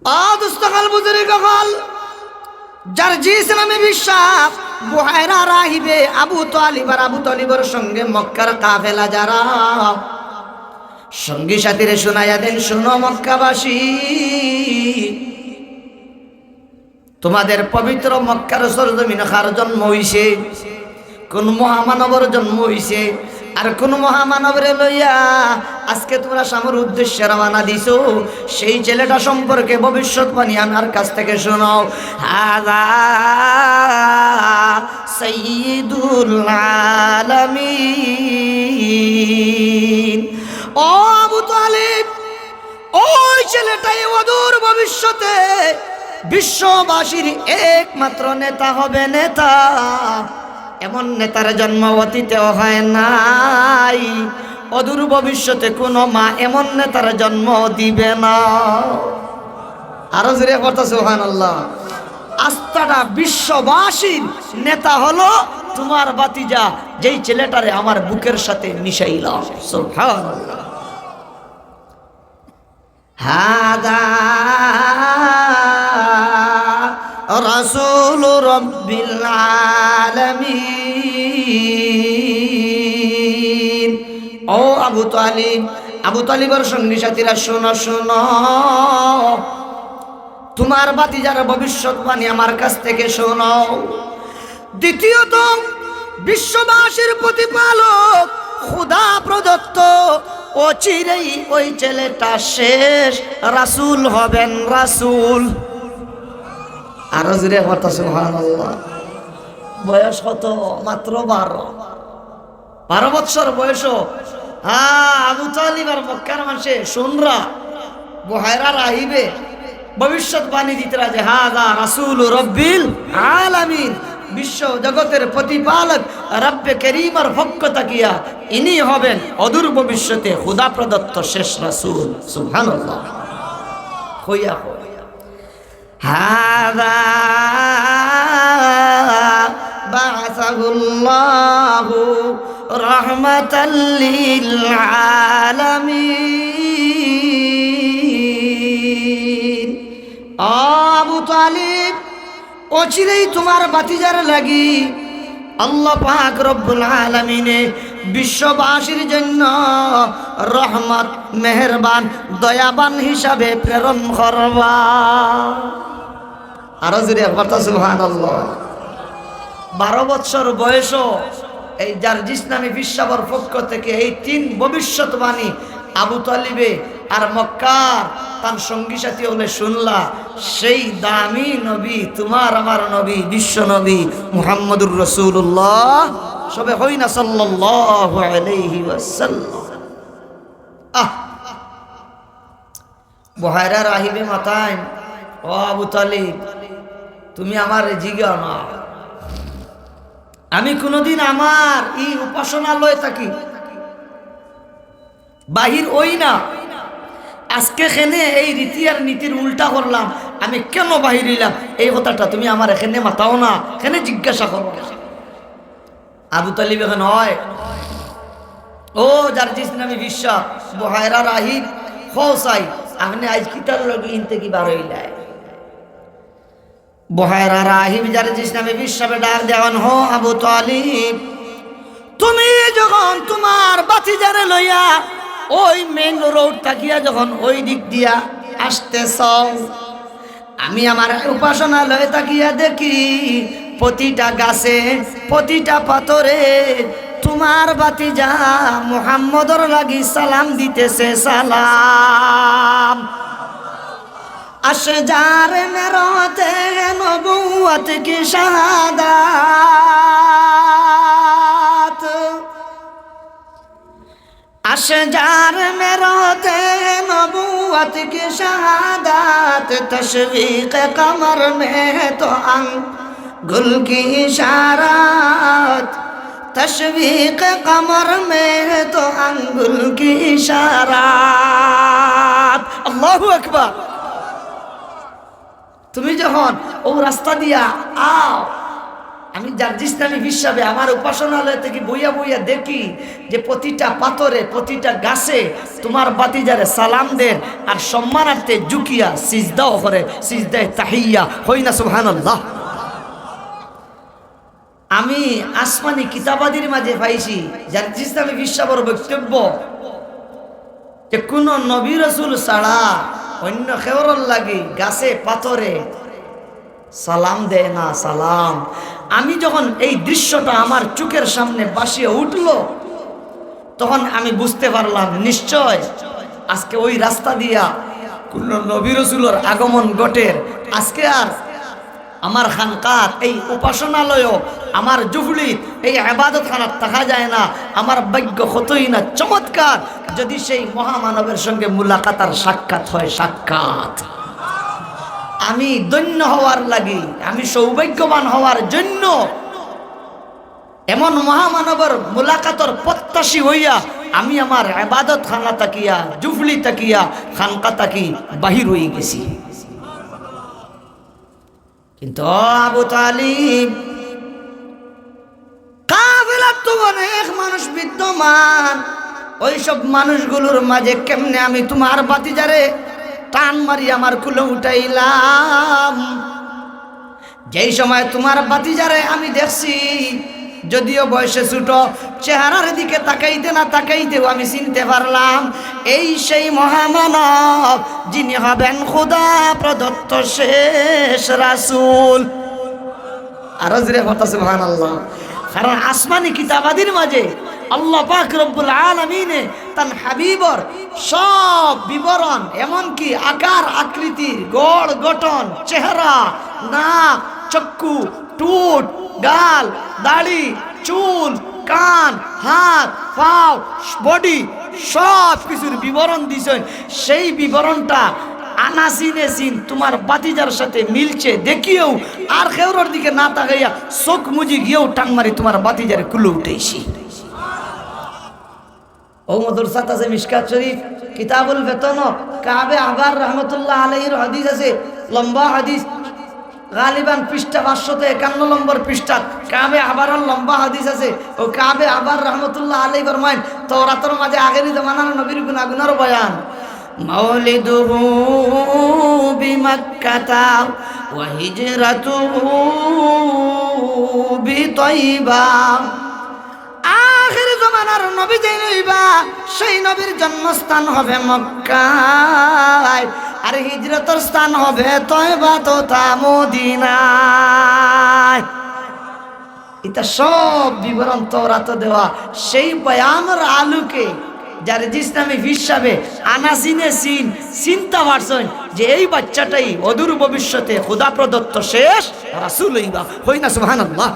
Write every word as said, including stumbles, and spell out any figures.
ও দোস্ত অকল, বুজুর্গ অকল, জারজিস নামে বিশ্ব বুহায়রা রাহিবে আবু তালিব আর আবু তালিবর সঙ্গে মক্কার কাফেলা যারা সঙ্গী সাথীরে শুনাইয়া দেন, শুনো মক্কাবাসী, তোমাদের পবিত্র মক্কার সরজমিন কার জন্ম হইছে? কোন মহামানবর জন্ম হইছে? আর কোন মহামানবরে লইয়া আজকে তোমরা শামর উদ্দেশ্যে রওয়ানা দিছো? সেই ছেলেটা সম্পর্কে ভবিষ্যৎবাণী আমার কাছ থেকে শোনাও। হাযা সাইয়্যিদুল আলামিন। ও আবু তালিব, ওই ছেলেটাই অদূর ভবিষ্যতে বিশ্ববাসীর একমাত্র নেতা হবে, নেতা। এমন নেতার জন্ম অতীতেও হয় নাই, অদূর ভবিষ্যতে কোনো মা এমন নেতার জন্ম দিবে না। আরো জোরে পড়তা সুবহানাল্লাহ। আস্তাটা বিশ্ববাসীর নেতা হলো তোমার ভাতিজা, যেই ছেলেটারে আমার বুকের সাথে মিশাইলাম। সুবহানাল্লাহ। হাযা রাসূলু রাব্বিল আলামিন। ও আবু তালিব, আবু তালিবর সঙ্গী সাথীরা, শোনো, শোনো, তোমার ভাতিজার ভবিষ্যৎবাণী আমার কাছ থেকে শোনো। দ্বিতীয়ত, বিশ্ববাসীর প্রতিপালক খোদা প্রদত্ত, অচিরেই ওই ছেলেটা শেষ রাসূল হবেন, রাসূল। আরো জোরে পড়তা সুবহানাল্লাহ। বয়স কত? মাত্র বারো। বারো বৎসর বয়স। হ্যাঁ, আবু তালিব আর মক্কার মানষে শুনরা, বুহায়রা রাহিবে ভবিষ্যৎবাণী দিতরা যে, "হাযা রাসূলু রাব্বিল আলামিন", বিশ্ব জগতের প্রতিপালক রব্বে করিমর পক্ষ থাকিয়া ইনি হবেন অদূর ভবিষ্যতে খোদা প্রদত্ত শেষ রাসূল। সুবহানাল্লাহ। হইয়া হয়। হাযা বা'আসাহুল্লাহু রাহমাতাল লিল আলামিন। আবু তালিব, অচিরেই তোমার ভাতিজার লাগি আল্লাহ পাক রব্বুল আলামিনে বিশ্ববাসীর জন্য রহমত, মেহেরবান, দয়াবান হিসাবে প্রেরণ করবা। আরো জোরে একবার তো সুবহানাল্লাহ। বারো বৎসর বয়সও এই জার্জিস নামে পিসাবর পক্ষ থেকে এই তিন ভবিষ্যৎবাণী আবু তালিবে আর মক্কার তান সঙ্গী সাথী অকলে শুনলা, সেই দামি নবী, তোমার আমার নবী, বিশ্ব নবী মুহাম্মদুর রাসূলুল্লাহ। সবে হই না সাল্লাল্লাহু আলাইহি ওয়াসাল্লাম। আহ, বুহায়রা রাহিবে মাতাইন, "ও আবু তালিব, তুমি আমারে জিগাও না, আমি কুনুদিন আমার ই উপাসনালয় থাকি বাহির অই না। আজকে কেনে এই রীতি আর নীতির উল্টা করলাম, আমি কেনে বাহির অইলাম, এই কথাটা তুমি আমারে কেনে মাতাও না, কেনে জিজ্ঞাসা করো না।" আবু তালিবে কইন, "অয়, ও জার্জিস নামে পিসা, বুহায়রা রাহিব, কও চাই, আপনে আইজ কিতার লাগি ইন থাকি বার অইলায়?" বুহায়রা রাহিব জার্জিস নামে পিসাবে ডাক দেওয়ান, "হো আবু তালিব, তুমি যখন তোমার ভাতিজারে লইয়া ওই মেইন রোড থাকিয়া যখন ওই দিক দিয়া আসতে চাও, আমি আমার উপাসনালয় থাকিয়া দেখি প্রতিটা গাছে, প্রতিটা পাথরে তোমার ভাতিজা মুহাম্মদর লাগি সালাম দিতেছে, সালাম।" اشجار میں روتے ہیں نبوت کی شہادات، اشجار میں روتے ہیں نبوت کی شہادات، تشویق قمر میں ہے تو انگل کی اشارات، تشویق قمر میں ہے تو انگل کی اشارات۔ আল্লাহু আকবার। তুমি যখন ও রাস্তা দিয়া আও, আমি জার্জিস নামী পীর সাবে আমার উপাসনালয় থাকি বইয়া বইয়া দেখি যে প্রতিটা পাথরে, প্রতিটা গাছে তুমার ভাতিজারে সালাম দেন আর সম্মানার্থে ঝুঁকিয়া সিজদাও করে, সিজদায়ে তাহিয়া। কই না সুবহানাল্লাহ। আমি আসমানি কিতাবাদির মাঝে পাইছি জার্জিস নামী পীর সাবর বক্তব্য যে কুনু নবী রসুল ছাড়া অইন্য কেউরর লাগি গাছে পাথরে সালাম দেয় না, সালাম। আমি যখন এই দৃশ্যটা আমার চোখের সামনে ভাসিয়া উঠলো, তখন আমি বুঝতে পারলাম, নিশ্চয় আজকে ওই রাস্তা দিয়া কুনু নবী রসুলর আগমন ঘটের। আজকে আর আমার খানকাত, এই উপাসনালয়ও, আমার জুফলিত, এই ইবাদতখানাত থাকা যায় না। আমার ভাগ্য কতই না চমৎকার, যদি সেই মহামানবের সঙ্গে মুলাকাত আর সাক্ষাৎ হয়, সাক্ষাৎ। আমি ধন্য হওয়ার লাগি, আমি সৌভাগ্যবান হওয়ার জন্য এমন মহামানবর মুলাকাতর প্রত্যাশী হইয়া আমি আমার ইবাদতখানা থাকিয়া, জুফলি থাকিয়া, খানকা থাকি বাহির হয়ে গেছি। কিন্তু ও আবু তালিব, কাফেলাত তো অনেক মানুষ বিদ্যমান, ওই সব মানুষগুলোর মাঝে কেমনে আমি তুমার ভাতিজারে টান মারি আমার কুলো উঠাইলাম? যেই সময় তুমার ভাতিজারে আমি দেখছি, যদিও বয়সে ছোট, চেহারার দিকে তাকাইতে না তাকাইতেও আমি চিনতে পারলাম, এই সেই মহামানব যিনি হবেন খোদা প্রদত্ত শেষ রাসূল। আরো জোরে বলো সুবহানাল্লাহ। কারণ আসমানি কিতাবাদির মাঝে আল্লাহ পাক রব্বুল আলামিনে তান হাবিবর সব বিবরণ, এমনকি আকার আকৃতির, গড় গঠন, চেহারা, নাক, চক্ষু, ঠোঁট, গাল, দাড়ি, চুল, কান, হাত, পাও, বডি, সব কিছুর বিবরণ দিছইন। সেই বিবরণটা আনাসিনে সিন তুমার ভাতিজার সাথে মিলছে দেখিয়াও আর কেউরর দিকে না তাকাইয়া চোখ মুজি গিয়াও টান মারি তুমার ভাতিজারে কুলো উঠাইছি। ও মাদ্রাসাত আছে মিশকাত শরীফ, কিতাবুল ফিতন, কাবে আহবার রহমতুল্লাহ আলাইহির হাদিস আছে, লম্বা হাদিস, গালিবান পৃষ্ঠা পাঁচশত একান্ন নম্বর পৃষ্ঠাত কাবে আহবারর লম্বা হাদিস আছে। ও কাবে আহবার রহমতুল্লাহ আলাইহি ফরমাইন, তওরাতর মাঝে আখেরি জমানার নবীর গুনাগুনর বয়ান। মাউলিদুহু বিমাক্কাতা ওয়া হিজরাতুহু বিতাইবা। আখেরি জমানার নবী যেইন অইবা, সেই নবীর জন্মস্থান হবে মক্কায়, আর হিজরতর স্থান হবে তয়বা তথা মদিনায়। ইতা সব বিবরণ তওরাতো দেওয়া। সেই বয়ানর আলোকে জার্জিস নামী পীর সাবে আনাসিনে সিন চিনতা পারছইন যে এই বাচ্চাটাই অদূর ভবিষ্যতে খোদা প্রদত্ত শেষ রাসূল অইবা। কই না সুবহানাল্লাহ।